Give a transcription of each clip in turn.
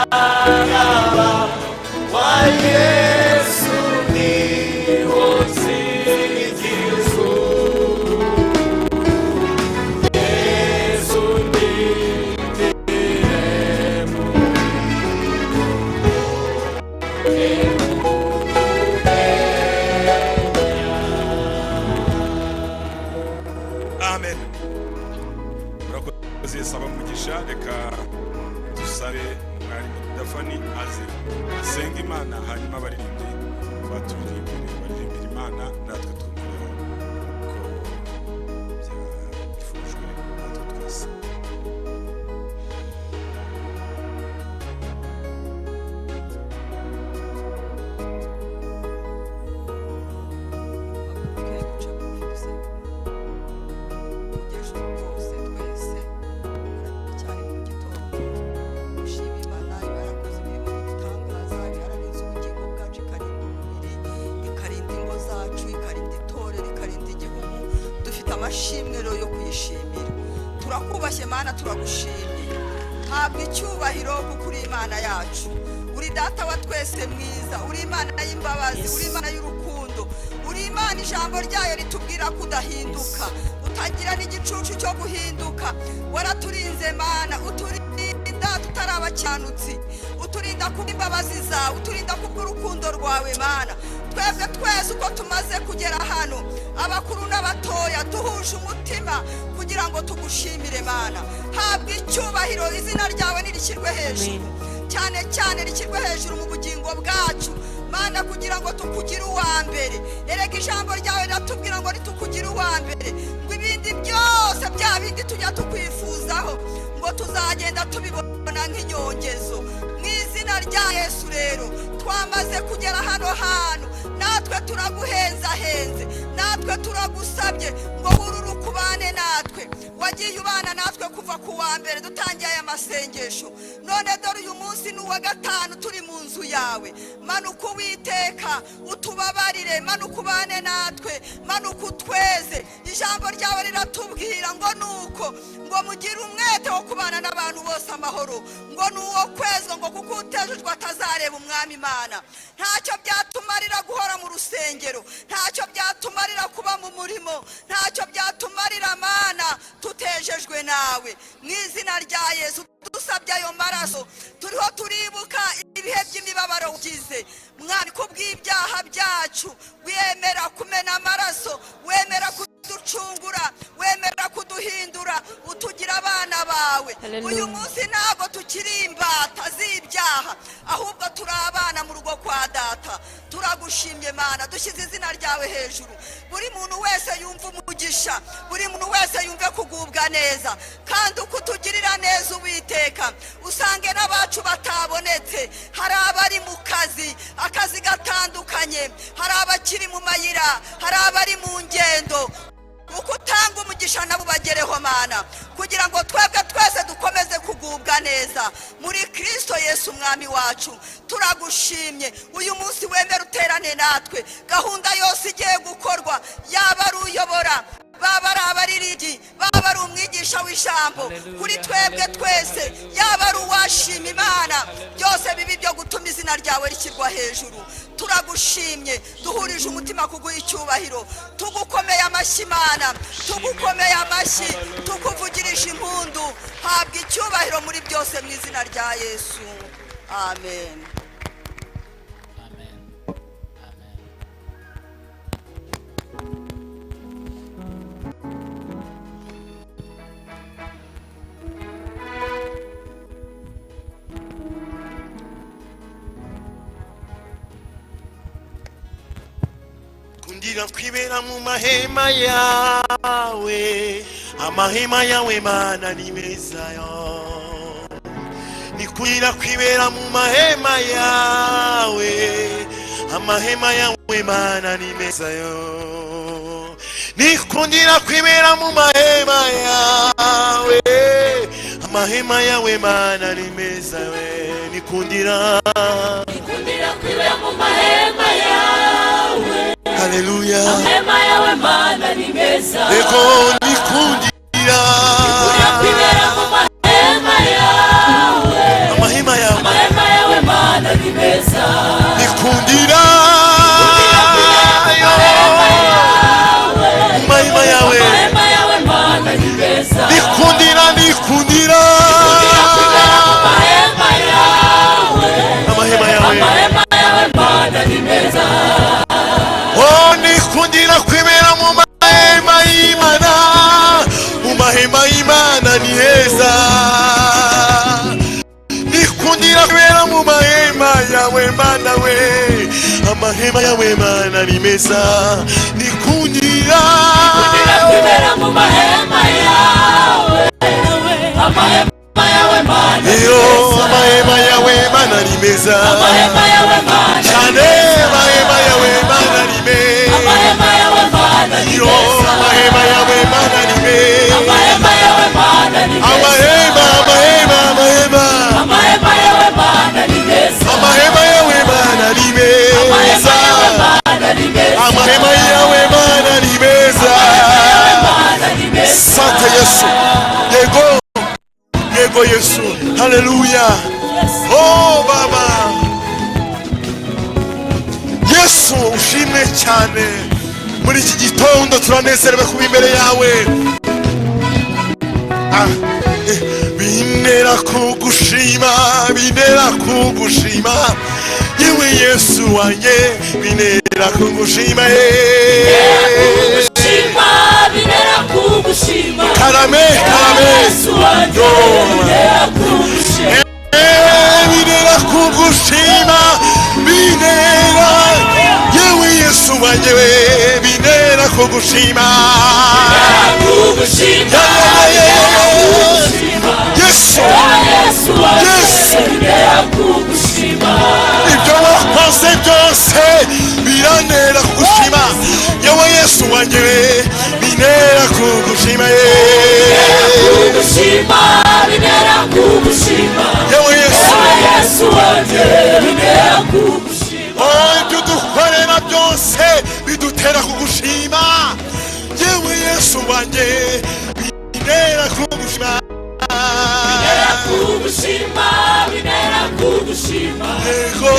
Umusaraba wa Yesu niwo nsingizo. Yesu nditiremo. Amen. Murakoze, saba umugisha. Reka dusabe mwarimu Dafani aze asenga Imana, hanyuma abaririmbyi baturirimbire, baririmbire Imana, natwe twumvireho ko byifujwe natwe twese. Haguruke duce bugufi dusenge Imana. Mugeje rwose twese haracyari mu gitondo, gushima Imana iba yarakoze imirimo n'ibitangaza, yararinze ubugingo bwacu, ikarinda umubiri, ikarinda ingo zacu, ikarinda itorero, ikarinda igihugu. Dufite amashimwe rero yo kuyishimira. Turakubashye Mana, turagushimye, habwa icyubahiro kuko uri Imana yacu, uri Data wa twese mwiza, uri Imana y'imbabazi, uri Imana y'urukundo, uri Imana ijambo ryayo ritubwira ko udahinduka, utagira n'igicucu cyo guhinduka. Waraturinze Mana, uturinda tutari abakiranutsi, uturinda kubw'imbabazi zawe, uturinda kubw'urukundo rwawe. Mana, twebwe twese uko tumaze kugera hano, abakuru n'abatoya, duhuje umutima kugira ngo tugushimire. Mana, habwa icyubahiro, izina ryawe nirishyirwe hejuru cyane cyane, rishyirwe hejuru mu bugingo bwacu Mana, kugira ngo tukugire uwa mbere. Erega ijambo ryawe riratubwira ngo nitukugire uwa mbere, ngo ibindi byose, bya bindi tujya tukwifuzaho, ngo tuzagenda tubibona nk'inyongezo. Mu izina rya Yesu rero, twamaze kugera hano hantu, natwe turaguhenzahenze, natwe turagusabye ngo wururuke ubane natwe. Wagiye ubana natwe kuva ku wa mbere dutangiye aya masengesho, none dore uyu munsi ni uwa gatanu turi mu nzu yawe. Manuka Uwiteka utubabarire, manuka ubane natwe, manuka utweze. Ijambo ryawe riratubwira ngo nuko ngo mugire umwete wo kubana n'abantu bose amahoro, ngo ni uwo kwezwa, ngo kuko utejejwe atazareba Umwami Imana. Ntacyo byatumarira guhora mu rusengero, ntacyo byatumarira kuba mu murimo, ntacyo byatumarira Mana tutejejwe nawe. Mu izina rya Yesu dusabye ayo maraso. Turiho turibuka ibihe by'imibabaro ugize Mwami kubw'ibyaha byacu, wemera kumena amaraso, wemera kuducungura, wemera kuduhindura, utugira abana bawe. Hallelujah. Uyu munsi ntabwo tukiri imbata z'ibyaha, ahubwo turi abana mu rugo kwa Data. Turagushimye Mana, dushyize izina ryawe hejuru. Buri muntu wese yumva umugisha, buri muntu wese yumve kugubwa neza, kandi uko utugirira neza Uwiteka, usange n'abacu batabonetse. Hari abari mu kazi, akazi gatandukanye, hari abakiri mu mayira, hari abari mu ngendo. Uko utanga umugisha nabo ubagereho Mana, kugira ngo twebwe twese dukomeze kugubwa neza muri Kristo Yesu Umwami wacu. Turagushimye. Uyu munsi wemere uterane natwe. Gahunda yose igiye gukorwa, yaba ari uyobora, baba ari abaririmbyi, baba ari umwigisha w'ijambo, Hallelujah, kuri twebwe hallelujah, twese, hallelujah. yaba ari uwashima Imana, byose bibi byo gutuma izina ryawe rishyirwa hejuru. Turagushimye, duhurije umutima kuguha icyubahiro, tugukomeye amashyi Imana, tugukomeye amashyi, tukuvugirije impundu. Habwa icyubahiro muri byose mu izina rya Yesu, amen. Amen. Amen. Kundira kwibera mu mahema yawe, amahema yawe Mana ni meza yo. Nikwira kwibera mu mahema yawe, amahema yawe Mana ni meza yo. Nikundira kwibera mu mahema yawe, amahema yawe Mana ni meza we. Nikundira. Nikundira kwibera mu mahema yawe. Haleluya. Amahema yawe Mana ni meza. Ego, nikundira. Nikundira kwibera mu mahema yawe. Amahema yawe. Amahema Nikundira kwibera mu mahema yawe Mana we, amahema yawe Mana ni meza. Nikundira kwibera mu mahema yawe, amahema yawe Mana ni iyo meza. Amahema yawe Mana ni meza. Amahema yawe Mana ni cyane meza. Amahema yawe Mana ni meza. Amahema yawe Mana ni Iyo meza. amahema yawe Mana ni meza. Amahema yawe Mana ni meza. Amahema, amahema, amahema. Amahema yawe Mana ni meza. Amahema yawe Mana ni Amahema meza. yawe Mana ni meza. Amahema yawe Mana ni meza. Mana ni meza. Sante Yesu. Yego, yego Yesu. Haleluya. Oh Baba Yesu, ushimwe cyane. Muri iki gitondo turanezerewe kuba imbere yawe. Ah, bintera kugushima, bintera kugushima, yewe Yesu wanjye, bintera kugushima. Kugushima, bintera kugushima. Karame, karame. Yesu wanjye, bintera kugushima. Bintera kugushima, bintera, yewe Yesu wanjye we, bintera kugushima. Kugushima. Ya, ya, ya, ya, ya. Kugushima. Yesu. Yesu wanjye, Yesu. bintera kugushima. Ibyo wakoze byose birantera kugushima, yewe Yesu wanjye we, bintera kugushima ye. Kugushima, bintera kugushima. Yewe Yesu. Yesu wanjye, bintera kugushima. Oh, ibyo dukorera byose bidutera kugushima, yewe Yesu wanjye, bintera kugushima. Bintera kugushima, bintera kugushima. Yego.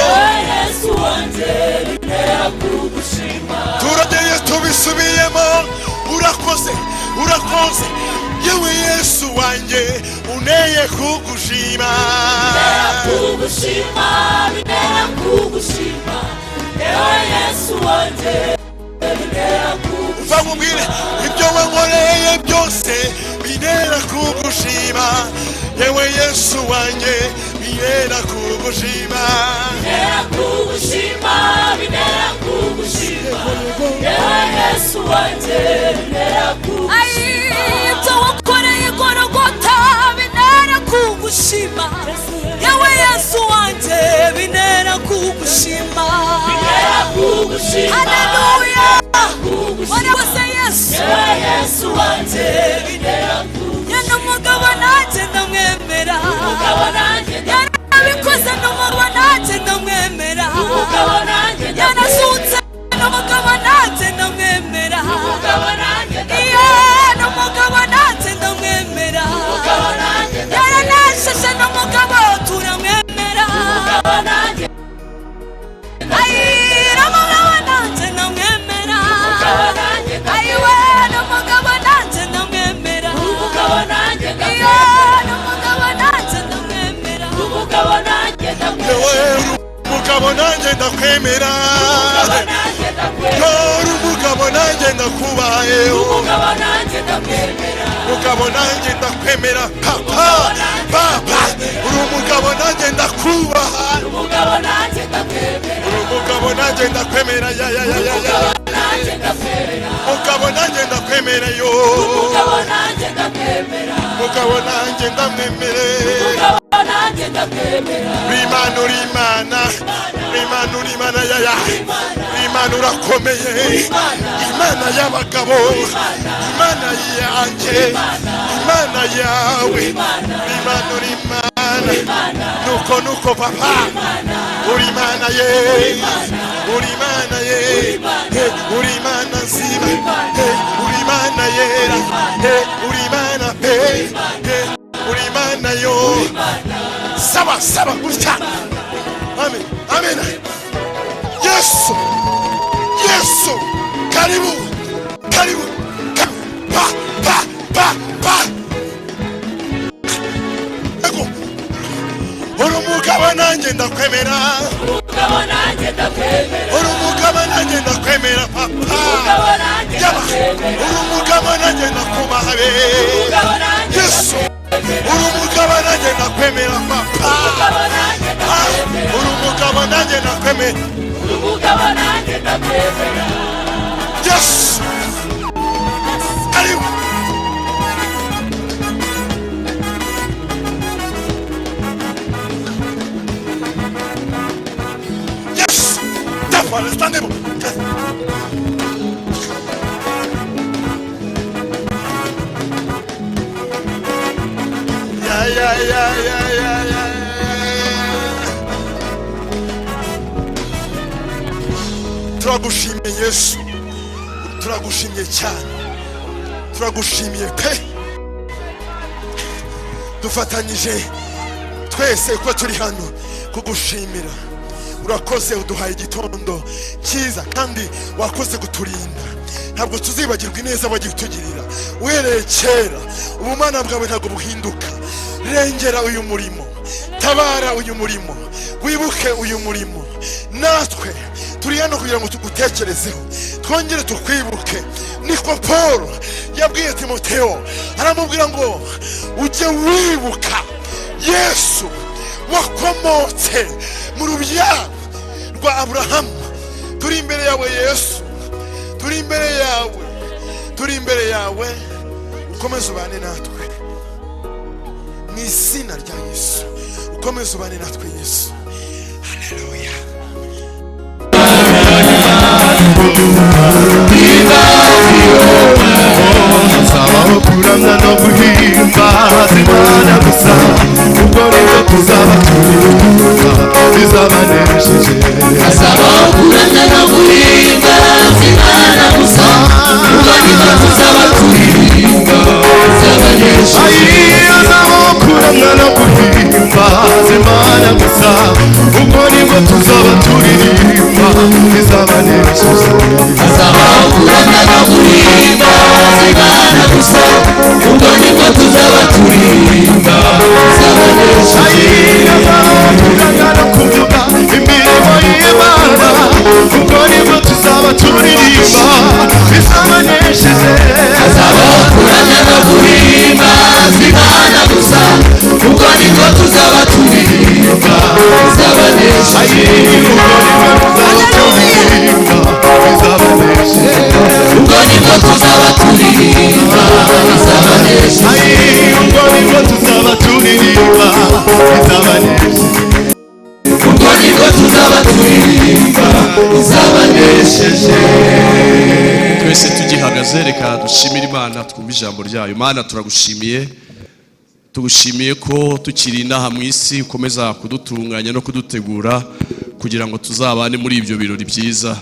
Yesu wanjye, bintera kugushima. Turageye tubisubiyemo. Urakoze, urakoze, yewe Yesu wanjye, unteye kugushima. Bintera kugushima, bintera kugushima, yewe Yesu wanjye, bintera kugushima. Uva mubwire, ibyo wankoreye byose bintera kugushima, yewe Yesu wanjye, bintera kugushima. Bintera kugushima, bintera kugushima, yewe Yesu wanjye, bintera kugushima. Ibyo wakoreye Gorogota bintera kugushima, yewe Yesu wanjye, bintera kugushima. Bintera kugushima. Haleluya. Kugushima. Warakoze Yesu. Yewe Yesu wanjye, bintera kugushima. Ye n'umugabo nanjye ndamwemera. Umugabo nanjye Yarabikoze n'umugabo nanjye ndamwemera. Umugabo nanjye Yarazutse n'umugabo nanjye ndamwemera. Umugabo nanjye Iyo n'umugabo nanjye ndamwemera. Umugabo nanjye Yaranasheshe n'umugabo turamwemera. Umugabo nanjye Ayi, n'umugabo nanjye ndamwemera. Umugabo nanjye Ayiwe, n'umugabo nanjye ndamwemera. Umugabo nanjye Iyo n'umugabo nanjye ndamwemera. Umugabo nanjye Yewe uri umugabo nanjye ndakwemera. Umugabo nanjye ndakwemera. Uri umugabo nanjye ndakubaye. Umugabo nanjye ndakwemera. Umugabo nanjye ndakwemera, papa, papa, uri umugabo nanjye ndakubaha. Umugabo nanjye ndakwemera. Uri umugabo nanjye ndakwemera, ya ya ya ya ya. Nanjye ndakwemera. Mugabo nanjye ndakwemera yo. Umugabo nanjye ndakwemera. Mugabo nanjye ndamwemere. Umugabo nanjye ndakwemera. Imana, uri Imana, Imana, uri Imana, ya ya Imana, urakomeye, Imana y'abagabo, Imana yanjye, Imana yawe. Imana, uri Imana. Nuko nuko papa, uri Imana ye, uri Imana ye. Uri Imana nzima. Uri Imana yera. Uri Imana pe. Uri Imana yo. Saba, saba gutya. Amen, amen. Yesu, Yesu, karibu, karibu. Pa pa pa pa. Ego. Uri umugabo nanjye ndakwemera. Umugabo nanjye ndakwemera. Uri umugabo nanjye ndakwemera, papa. Umugabo nanjye Yaba. ndakwemera. Uri umugabo nanjye ndakubaha be. Umugabo nanjye Yesu, uri umugabo nanjye ndakwemera, papa. Umugabo nanjye Ndamwemera. Umugabo nanjye ndamwemera. Yes. Karibu. Yes. Tafadhali stand up. Yes. Yeah, yeah, yeah, yeah, yeah, yeah. Turagushimiye Yesu, turagushimiye cyane, turagushimiye pe. Dufatanyije twese uko turi hano kugushimira. Urakoze, uduhaye igitondo cyiza kandi wakoze kuturinda. Ntabwo tuzibagirwa ineza wagiye utugirira uhereye kera. Ubumana bwawe ntabwo buhinduka. Rengera uyu murimo, tabara uyu murimo, wibuke uyu murimo. Natwe turi hano kugira ngo tugutekerezeho, twongere tukwibuke. Niko Paul yabwiye Timoteo, aramubwira ngo ujye wibuka Yesu wakomotse mu rubyaro rwa Aburahamu. Turi imbere yawe Yesu, turi imbere yawe, turi imbere yawe. Ukomeze ubane natwe mu izina rya Yesu. Ukomeze ubane natwe Yesu. Haleluya. Hazabaho kuramya no guhimbaza Imana gusa, ubwo nibwo tuzaba turirimba bizabanesheje. Hazabaho kuramya no guhimbaza Imana gusa, ubwo nibwo tuzaba turirimba bizabanesheje. Ayi, hazabaho kuramya no guhimbaza Imana gusa, ubwo nibwo tuzaba turirimba bizabanesheje. Hazabaho kuramya no guhimbaza Imana gusa, ubwo nibwo tuzaba turirimba bizabanesheje. Ayi, hazabaho kuramya no kuvuga imirimo y'Imana, ubwo nibwo tuzaba turirimba bizabanesheje. Hazabaho kuramya no guhimbaza Imana gusa, ubwo nibwo tuzaba turirimba bizabanesheje. Ayi, ubwo nibwo tuzaba turirimba bizabanesheje. Ubwo nibwo tuzaba turirimba bizabanesheje. Ayi, ubwo nibwo tuzaba turirimba bizabanesheje. Ubwo nibwo tuzaba turirimba bizabanesheje. Twese tugihagaze, reka dushimire Imana, twumve ijambo ryayo. Mana, turagushimiye, tugushimiye ko tukiri inaha mu isi ukomeza kudutunganya no kudutegura kugira ngo tuzabane muri ibyo birori byiza.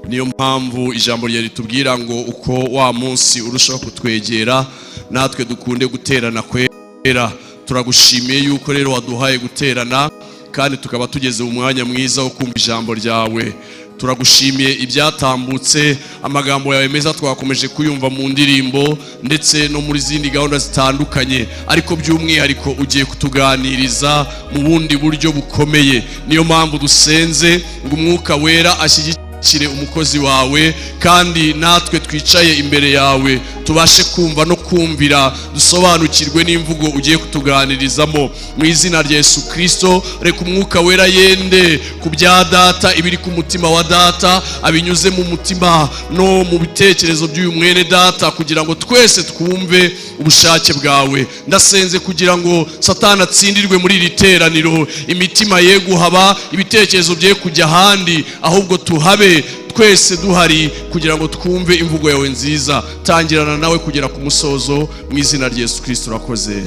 Niyo mpamvu ijambo ryawe ritubwira ngo uko wa munsi urushaho kutwegera, natwe dukunde guterana kwera. Turagushimiye yuko rero waduhaye guterana kandi tukaba tugeze mu mwanya mwiza wo kumva ijambo ryawe. Turagushimiye ibyatambutse, amagambo yawe meza twakomeje kuyumva mu ndirimbo ndetse no muri zindi gahunda zitandukanye, ariko by'umwihariko ugiye kutuganiriza mu bundi buryo bukomeye. Niyo mpamvu dusenze ngo Umwuka Wera ashyigikire umukozi wawe, kandi natwe twicaye imbere yawe tubashe kumva no kumvira, dusobanukirwe n'imvugo ugiye kutuganirizamo. Mu izina rya Yesu Kristo, reka Umwuka Wera yende ku bya data, ibiri ku mutima wa data abinyuze mu mutima no mu bitekerezo by'uyu mwene data, kugira ngo twese twumve ubushake bwawe. Ndasenze kugira ngo Satani atsindirwe muri iri teraniro, imitima ye guhaba, ibitekerezo bye kujya ahandi, ahubwo tuhabe twese duhari kugira ngo twumve imvugo yawe nziza. Tangirana nawe kugera ku musozo, mu izina rya Yesu Kristo urakoze.